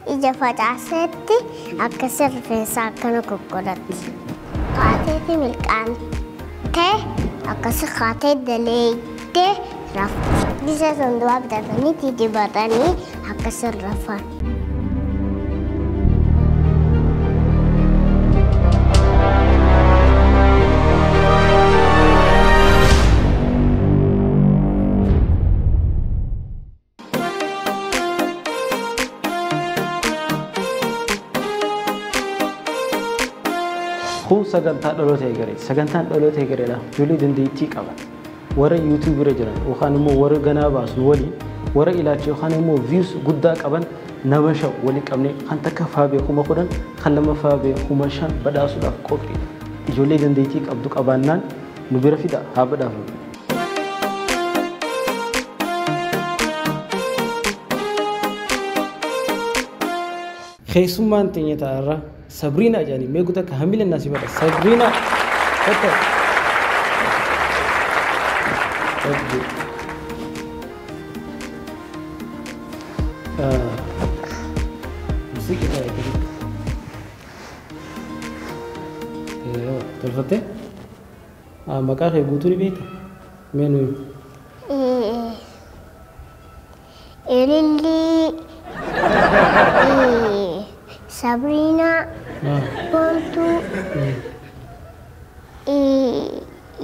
Ija facaasetti akkasi rifeensa akkana goggodhatti. Kaateeti milqaantee akkasi kaatee daleeydee rafti. Bisa sanduuqa bitatanii dibatanii akkasi rafan. Kun sagantaa dhaloota eegalee. Sagantaan dhaloota eegaleedha. Ijoollee dandeettii qaban. Warra YouTube irra jiran yookaan immoo warra ganaa baasu waliin warra ilaalcha yookaan immoo views guddaa qaban nama 5 waliin qabnee kan takkaffaa bee 10,000 kan lammaffaa bee 5,000 badhaasuudhaaf qophiidha. Ijoollee dandeettii qabdu qabaannaan nu bira fida haa badhaafnu. Keessummaan teenya ta'arra Sabrina jedhanii mee guutuu akka hamileen naasii badha. Sabrina kottu. Musiiqii ta'e akkasitti. Tolfattee? Maqaa kee guutuu ni beektaa? Mee nu himi. Ilillii. Sabrina. Bontuu.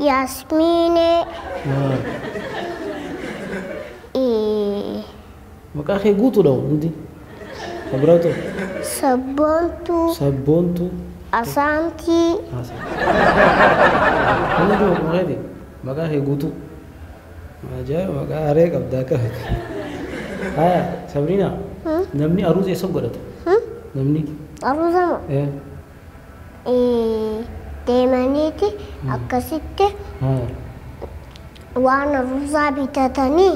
Yasmiine. Maqaa kee guutuudha hundi. Sabiraatu. Sabboontuu. Sabboontuu. Asaantii. Hundi maqaa keeti. Maqaa kee guutuu. Ajaa'iba maqaa haree qabda akka. Haya Sabrina. Namni aruuza eessa godhata? Namni. Aruuza moo? Deemaniiti akkasitti waan aruuzaa bitatanii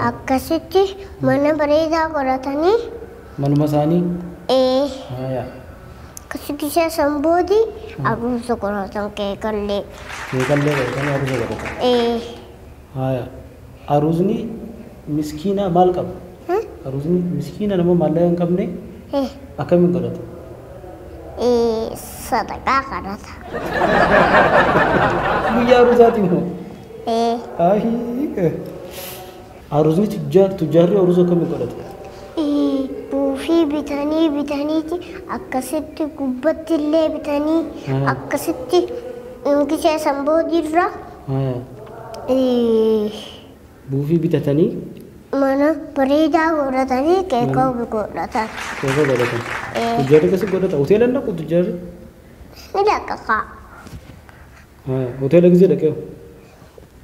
akkasitti mana bareedaa godhatanii. Manuma isaanii? Akkasitti ishee sanboodii aruuza godhatan keekallee. Keekallee godhatanii aruuza godhatan? Haya. Aruuzni miskiinaa maal qaba? Aruuzni miskiina nama maallaqa hin qabne akkamiin godhata? Sadaqaa kadhata. Guyyaa aruuzaati moo? Aruuzni tujjaarri aruuza akkamiin godhata? Buufii bitanii bitaniiti akkasitti gubbatti illee bitanii akkasitti gisee sanboodiirra. Buufii bitatanii? Mana bareedaa godhatanii keekoo godhatan. Keekoo godhatan. Tujjaarri akkasii godhata. Hoteela hin dhaqu tujjaarri? Ni dhaqa. Hoteela gisee dhaqee?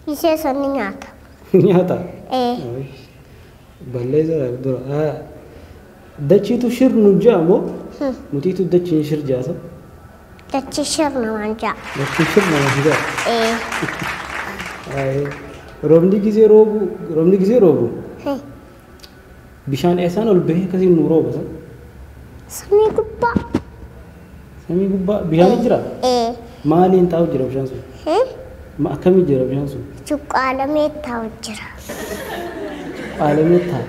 Gisee san ni nyaata. Nyaata? Balleessa dura. Dachiitu shir nu ja'a moo? Nutiitu dachiin shir jaasa? Dachii shir namaan ja'a. Dachii shir namaan ja'a? Roobni gisee roobu roobni gisee roobu. Bishaan eessaan ol bahee akkasiin nu rooba san? Samii gubbaa. Samii gubbaa bishaan jira? Maaliin taa'u jira bishaan sun? Akkamii jira bishaan sun? Cuqqaalamee taa'u jira. Cuqqaalamee taa'a.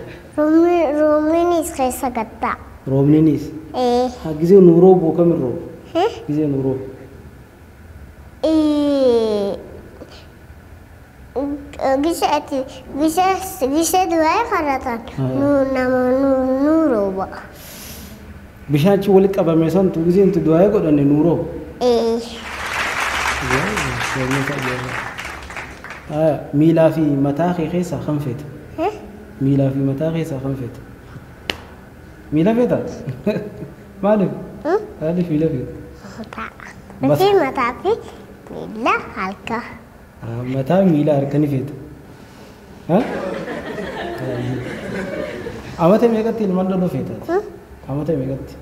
Roobninis keessa gaddaa. Roobninis? Gisee nu roobu akkamiin roobu? Gisee nu roobu. Gisee du'aa kadhatan nama nu rooba. Bishaan achi walitti qabame santu gisee nuti du'aa godhanne nu rooba. Miilaa fi mataa kee keessaa kam feeta? Miilaa fi mataa keessaa kam feeta? Miila feeta? Maaliif? Maaliif miila feeta? Mataa. Mataa fi miila harka. Mataa miila harka ni feeta. Amata meeqatti ilmaan dhaluu feeta? Amata meeqatti?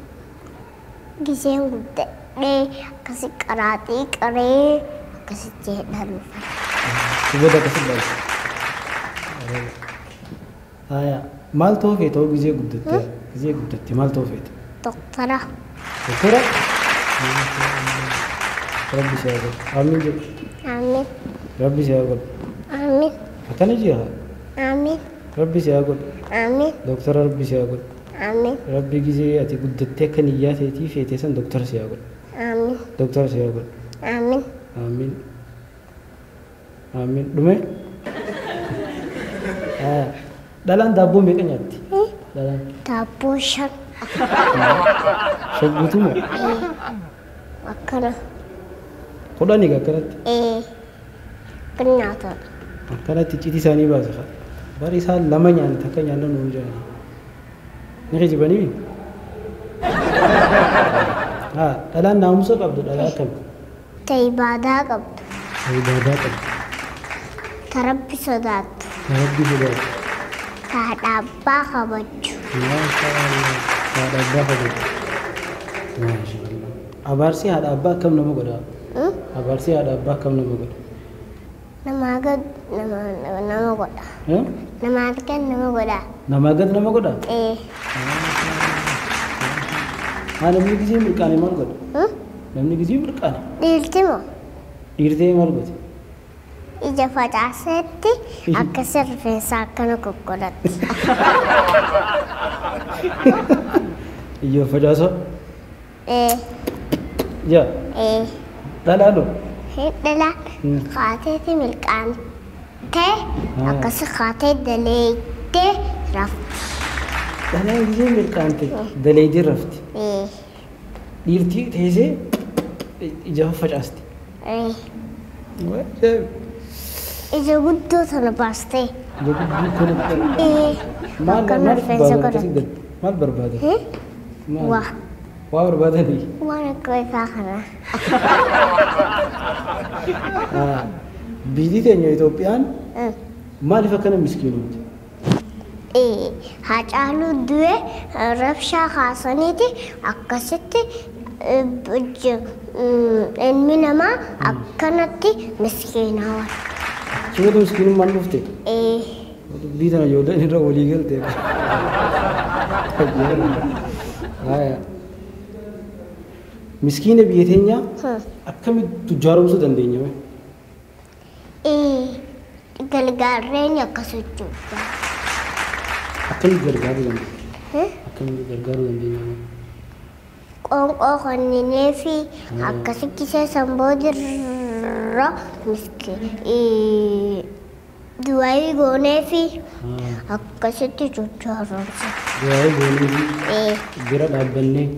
Giseen guddadhee akkasi qaraaxii qaree akkasitti dhaluu feeta. Booda akkasi dhaltu. Haya maal ta'uu feeta hoo gisee guddatte? Gisee guddatte maal ta'uu feeta? Doktora. Doktora? Rabbi si haa godhu. Amiin jedhu. Amiin. Rabbi si haa godhu. Amiin. Akkana jira? Amiin. Rabbi si haa godhu. Amiin. Doktora Rabbi si haa godhu. Amiin. Rabbi gizee ati guddattee akka niyyaa teetii feetee san doktora si haa godhu. Amiin. Doktora si haa godhu. Amiin. Amiin. Amiin. Dhume? Dhalaan daabboo meeqa nyaatti? Dhalaan. Daabboo 5. 5 guutuu moo? Akkana. 10 egaa akkanatti? Kan nyaatan. Akkanatti icciitii isaanii baasa. Bari isaan 2 nyaanne takka nyaanna nuun jedhani. Ni kijibanii? Dhalaan naamusa qabdu dhalaa akkami? Ta ibaadaa qabdu. Ta ibaadaa qabdu. Ta Rabbi sodaattu. Ta Rabbi sodaattu. Ta haadha abbaa kabajju. Maashaallah. Ta haadha abbaa kabajju. Maashaallah. Abaarsi haadha abbaa akkam nama godha? Abaarsi haadha abbaa akkam nama godha? Namaa gad nama godha. Namaa gad nama godha. Namaa gad nama godha? Haa namni gizee mirqaane maal godha? Namni gizee mirqaane? Dhiirti moo? Dhiirtee maal godhe? Ija facaasetti akkasi rifeensa akkana kokkolatti. Ija facaasa? Ija? Dhalaa dho? Dhalaa kaateeti milqaantee akkasi kaatee daleettee rafti. Dhalaa gizee mirqaante daleettee rafti. Dhiirtii teessee ija facaasti. Ija guddoo sana baastee. Ija guddoo kanatti. Akkana rifeensa godhatti. Maal barbaadan? Waa. Waa barbaadanii? Waan akka ifaa kana. Biyyi teenya Itoophiyaan maaliif akkana miskiinomti? Haacaaluu du'e rabshaa kaasaniiti akkasitti ilmi namaa akkanatti miskiinaa wal. Suuratu miskiinummaan dhufte? Dubbii tana ijoolleen irra walii galte. Miskiina biyya teenyaa akkamitti tujjaaromsuu dandeenya? Gargaarreen akkas jechuudha. Akkamitti gargaaruu dandeenya? Akkamitti gargaaruu dandeenya? Qoonqoo kenninee fi akkasitti seesan boodirra du'aayii goonee fi akkasitti tujjaaromsa. Du'aayii goonee fi bira dhaabbannee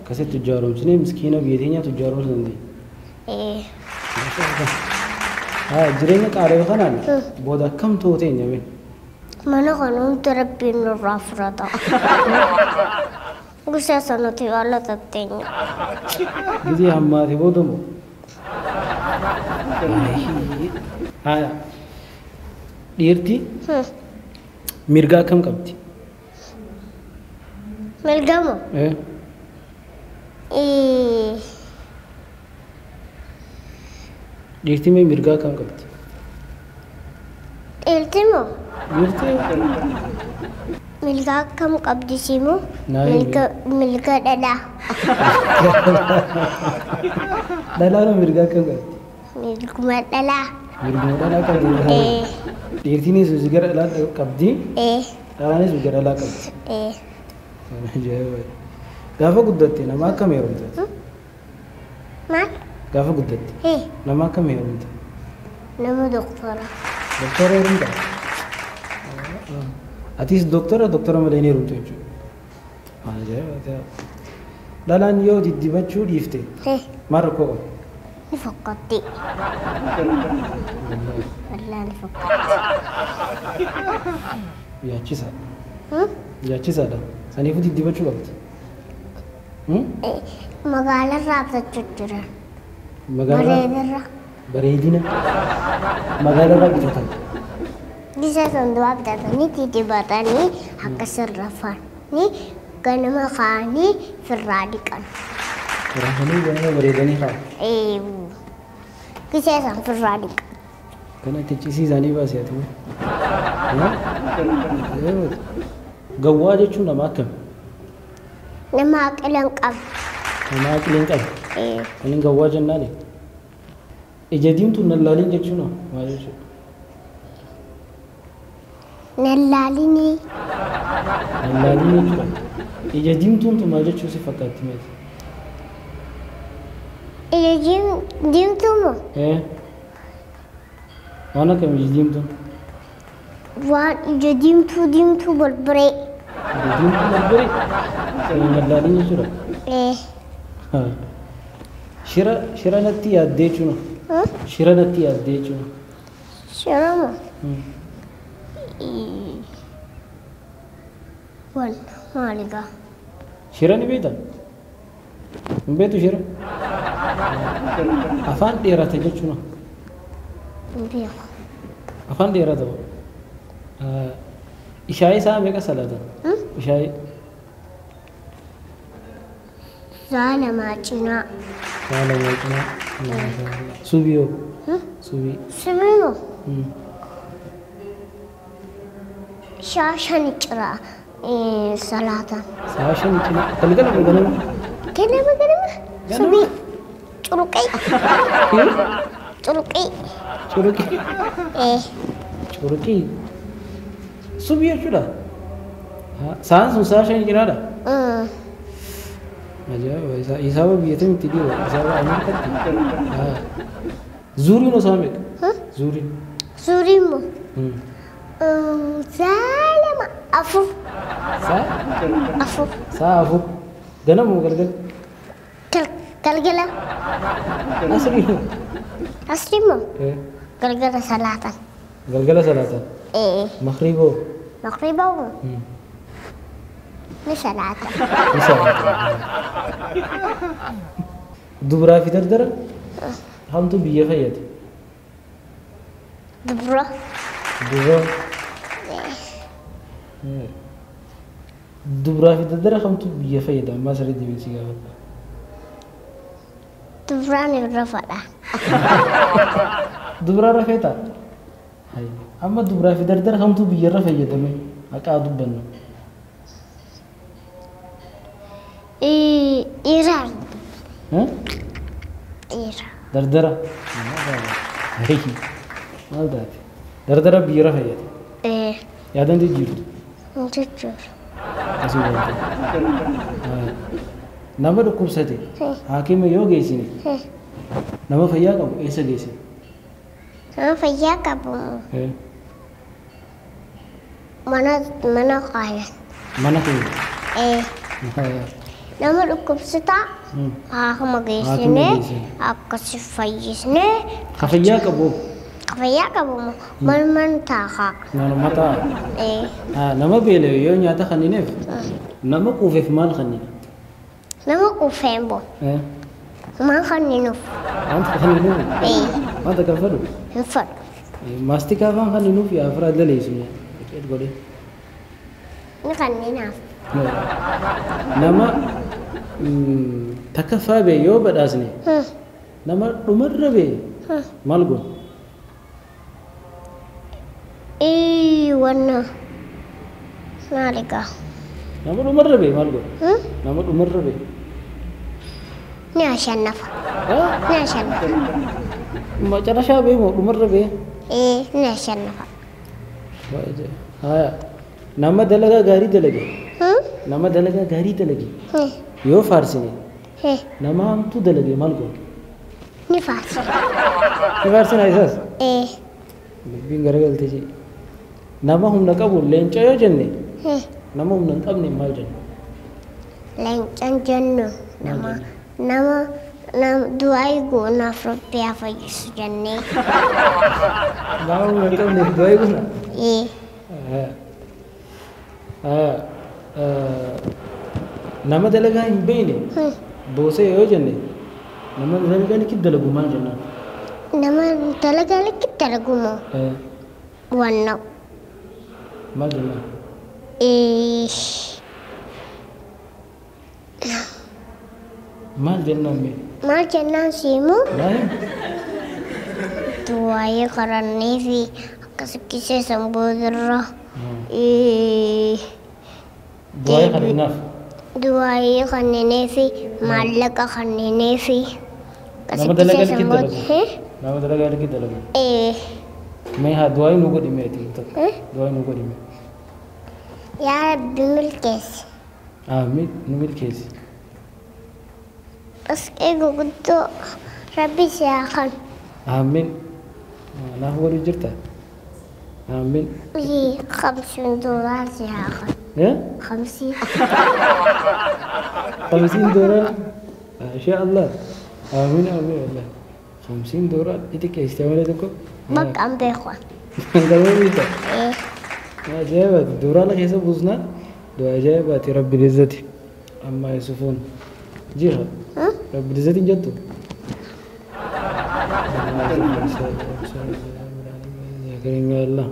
akkasitti tujjaaromsinee miskiina biyya teenyaa tujjaaromsuu dandeenya. Jireenya qaala'ee kanaan booda akkam ta'uu teenya mee? Mana kana hunda Rabbiin nurraa fudhata. Gosa sanatti haala tatteenya. Gizee hammaate booda moo? Dhiirti mirga akkam qabdi? Mirga moo? Dhiirti mee mirga akkam qabdi? Dhiirti moo? Dhiirti Mirga akkam qabdi simoo? Mirga dhalaa. Dhalaan mirga akkam qabdi? Mirguma dhalaa. Mirguma dhalaa qabdi. Dhiirtiinis gara dhalaa qabdi. Dhalaanis gara dhalaa qabdi. Gaafa guddatte nama akkam heerumte? Maal? Gaafa guddatte nama akkam heerumte? Nama doktora. Doktora heerumta? Atis doktora doktora malee hin heerumtu jechuudha. Ajaa'iba! Dhalaan yoo diddibachuu dhiifte maal rakkoo qaba? Ni fokkatti. Wallaahi ni fokkatti. Yaachisaadha. Yaachisaadha. Saniifuu diddibachuu qabdi. Magaalarraa bitachuu jira. Magaalarraa? Bareedina. Magaalarraa bitatan. Bisa sanduuqa bitatanii didibatanii akkasirra rafanii ganama kaa'anii firraa dhiqan. Rafanii ganama bareedanii kaa'u? Bisa isaan firraa dhiqan. Kana ticcisiisanii baasee ati. Gawwaa jechuun nama akkami? Nama aqila hin qabne. Nama aqila hin qabne? Inni gawwaa jennaani? Ija diimtuun nallaaliin jechuun hoo maal jechuudha? Nallaalinii. Laalin jechuudha. Ija diimtuun tun maal jechuu si fakkaatti meeti? Ija diimtuu moo? Waan akkam iji diimtuun? Waan ija diimtuu diimtuu barbaree. Ija diimtuu barbaree? Laalin jechuudha. Shira shira natti yaaddee jechuudha. Shira natti yaaddee jechuudha. Shira moo? Waan maali gaa? Shira ni beektaa? Hin beektu shira? Afaan dheerate jechuudha. Hin beeku. Afaan dheerata. Ishaayii sa'a meeqa salaatan? Ishaayii. Sa'a lamaa cinaa. Sa'a lamaa cinaa. Subii hoo? Subii. Subii moo? Sa'a shani cinaa salaatan. Sa'a shani cinaa. Galgala moo ganama? Ganama ganama. Subii. Curuqii. Curuqii. Curuqii. Curuqii. Subii jechuudha. Sa'aan sun sa'a shani cinaadha? Ajaa'iba! Hisaaba biyya kamitti dhiiroo? Hisaaba Ameerikaatti? Zuuriin osoo meeqa? Zuuriin. Zuuriin moo? Sa'a lama afur. Sa'a? Afur. Sa'a afur. Ganama moo galgala? Galgala. Asrii moo? Asrii moo? Galgala salaatan. Galgala salaatan? Makriiboo? Makriiboo moo? Ni salaata. Ni salaata. Dubaraa fi dardara hamtu biyya fayyada? Dubara. Dubara. Dubaraa fi dardara hamtu biyya fayyada? Ammaa sirriitti deebiin si gaafadha. Dubaraan irra fadha. Dubaraa irra feetaa? Amma dubaraa fi dardara hamtu biyya irra fayyadame haqaa dubbannu. Dhiira. Dhiira. Dardara. Maal taate? Dardara biyya irra fayyada. Yaadan jijjiirtu? Jijjiiru. Asii waanta. Nama dhukkubsate haakima yoo geessine nama fayyaa qabu eessa geessine? Nama fayyaa qabu mana kaayan. Mana keenya? Nama dhukkubsataa haakima geessine akkasi fayyisne. Ka fayyaa qabu? Ka fayyaa qabu manuma taa'a. Manuma taa'a? Nama beela'e yoo nyaata kennineef nama quufeef maal kennina? Nama quufeen boo. Maal kenninuuf? Wanta kenninuuf? Wanta kan fedhu? Hin fedhu. Maastikaa faan kenninuuf yaa firaa laleessu godhee. Ni kenninaaf. Nama takkaffaa bee yoo badhaasne nama dhumarra bee maal goona? Wanna maali gaa? Nama dhumarra bee maal goona? Nama dhumarra bee. Ni ashannafa. Ni ashannafa. Macarashaa bee moo dhumarra bee? Ni ashannafa. Nama dalagaa gaarii dalage. Nama dalagaa gaarii dalage. Yoo faarsine nama hamtuu dalage maal goona? Ni faarsina. Ni faarsina isaas? Dubbiin garagaltee jee. Nama humna qabu leenca yoo jenne nama humna hin qabne maal jenna? Leencan jennu nama nama du'aa goonaaf Rabbi haa fayyisu jennee. Nama humna hin qabne du'aa goona? Nama dalagaa hin beekne boosee yoo jenne nama dalagaa likki dalagu maal jennaan? Nama dalagaa likki dalagu moo? Wanna. Maal jennaan? Maal jennaan mee? Maal jennaan siimu? Du'aayee kadhannee fi akkas kisee san boodarra. Du'aayee kadhannaaf? Du'aayee kanneenii fi maallaqa kanneenii fi. Nama dalagaa likki dalagu? Nama dalagaa likki dalagu? Mee haa du'aayee nu godhi mee ati tokko? Du'aayee nu godhi mee? Yaa Rabbi milkeessi. Amiin nu milkeessi. Riskii guguddoo Rabbi si haa kennu. Amiin. Naaf godhu jirta? Amiin. 50 doolaar si haa kennu. 50. 50 doolaar? Insha Allah. Amiin amiin wallah. 50 doolaar itti keessee malee tokko. Bakka an beeku. Galma beekta? Ajaa'ibaati. Doolaara keessa buusnaan ajaa'ibaati Rabbi izzati. Amma Yusufuun jira. Rabbi izzati hin jettu? Yaa Allah.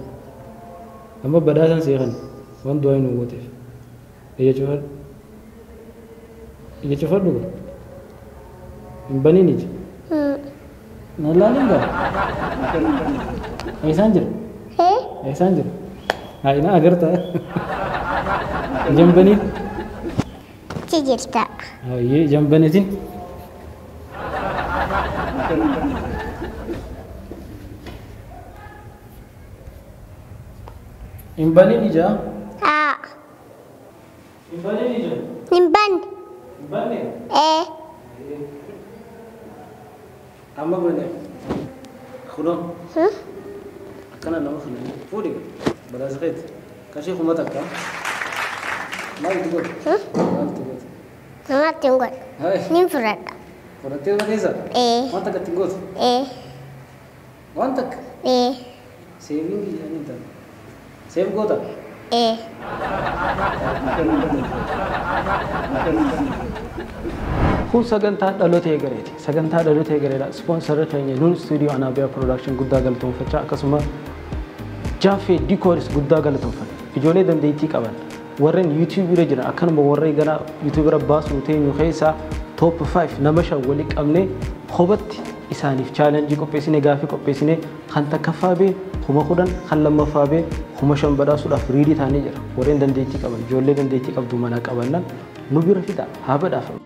Amma badhaasan seeqan waan du'aa hin gooteef. Ija cufadhu. Ija cufadhu. Hin baniin ija. Na ilaalin gaa. Eessaan jira? Eessaan jira? Haa ina agarta. Ija hin baniin. Achi jirta. Hayyee ija hin banitin. Hin baniin ija. Haa. Hin baniin ija. Hin banne. Hin banne? Ee. Amma bane. Kunoo. Akkana nama filanii. Fuudhi badhaasa keeti. Qarshii 1000. Maal itti godhu? Maal itti godhu? Namatti hin godhu. Nin fudhadha. Fudhattee mana keessa? Ee. Waan takka ittiin gootu? Ee. Waan takka? Ee. Saving jedhanii hin taane. Save goota? Ee. Kun sagantaa dhaloota eegareeti. Sagantaa dhaloota eegareedha. Ispoonsarri keenya Nuun Studio Anaabiyaa Production guddaa galatoonfachaa akkasuma Jaaffee Dikooris guddaa galatoonfanna. Ijoollee dandeettii qaban warreen YouTube irra jiran akkanuma warreen gara YouTube irra baasuu teenyu keessaa top 5 nama 5 walii qabnee kophatti isaaniif challenge qopheessinee gaafii qopheessinee kan takkaffaa bee 10,000 kan lammaffaa bee 5,000 badhaasuudhaaf ready ta'anii jira. Warreen dandeettii qaban ijoollee dandeettii qabdu mana qabannan nu bira fida haa badhaafamu.